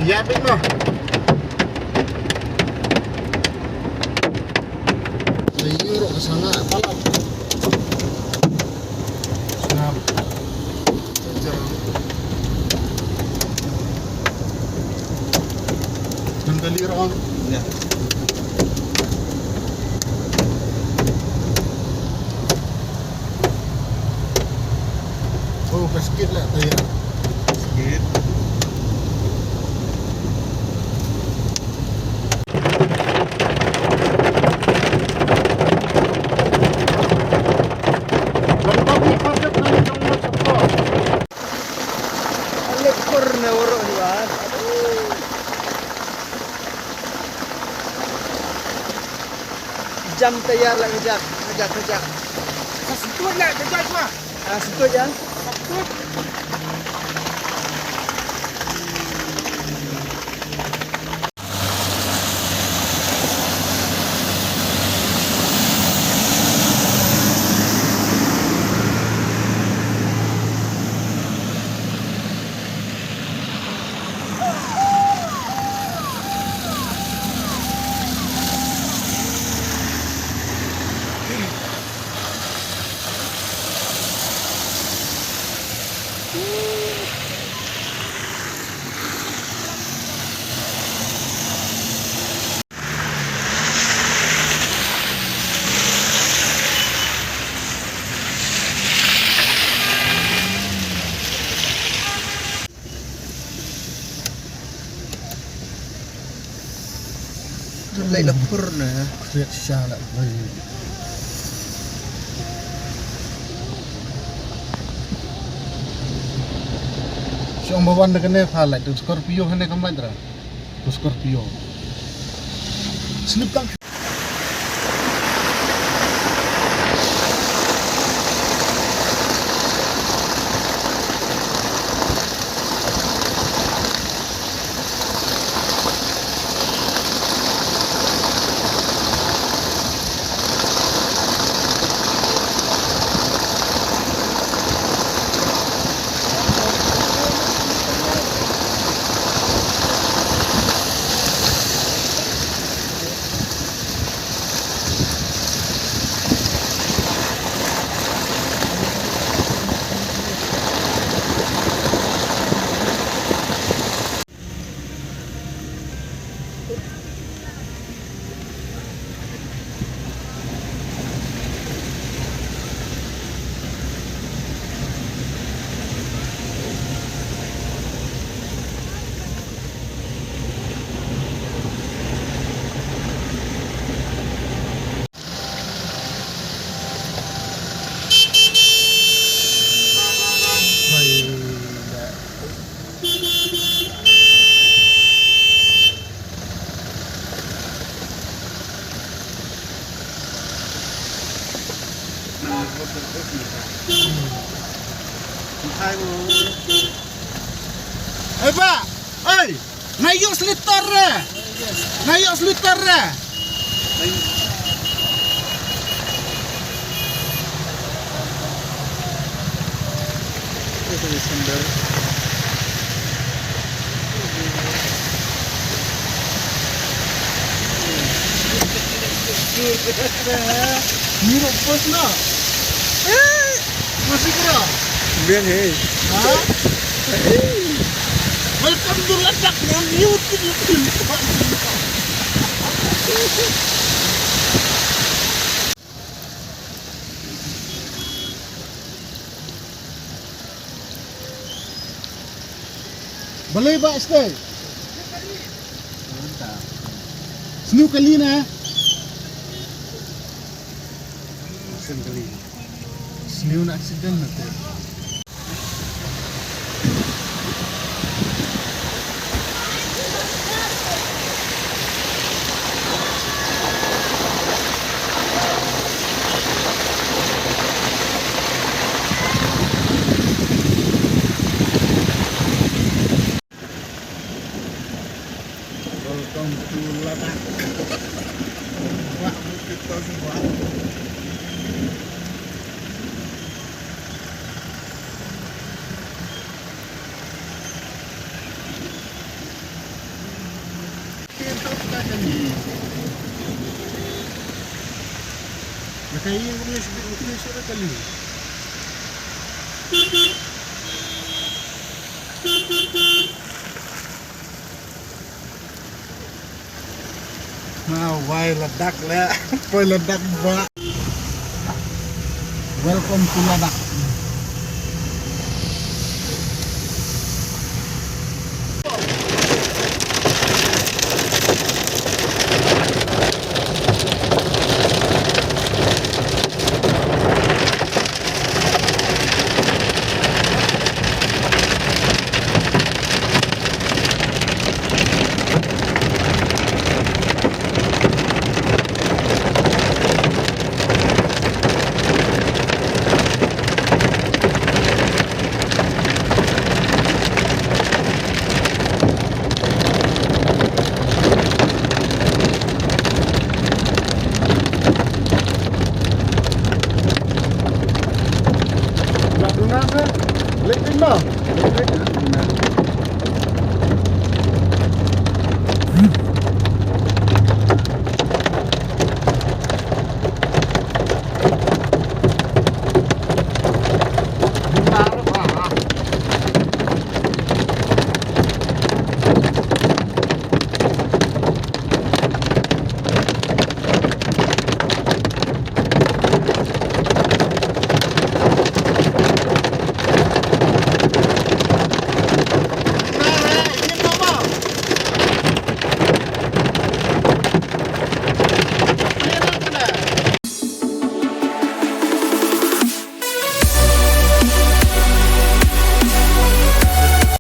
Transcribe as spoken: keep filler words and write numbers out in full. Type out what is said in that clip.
Ïa phi ma. Ai, ïa ruh ka sanga palat. Sngap. Jam kali rong. Ïa. Oh, ka skit lah, tayar. Skit. Jam tayar lah, kejap, kejap, kejap. Sa sutut lah, kejap, ma. Ah, sutut ya. Sutut. Lai la phur na. Kriat sha la lai. Shong ba wan da kane pha lai tu Scorpio hane kam lai tra. Tu Scorpio. Slip tang. Ê ba, ê! Nga ïoh slipper re. Nga ïoh slipper re. Ni ro post na. Masih kurang. Biar, hei. Ha? Welcome to Ladakh, man. You too. Balei ba stay? Sniew kali na. Sniew kali. Sniew na accident na te. Welcome to Ladakh. Wah, Bukit Tozuwa. Ma wai Ladakh le, poi Ladakh ba. Welcome to Ladakh.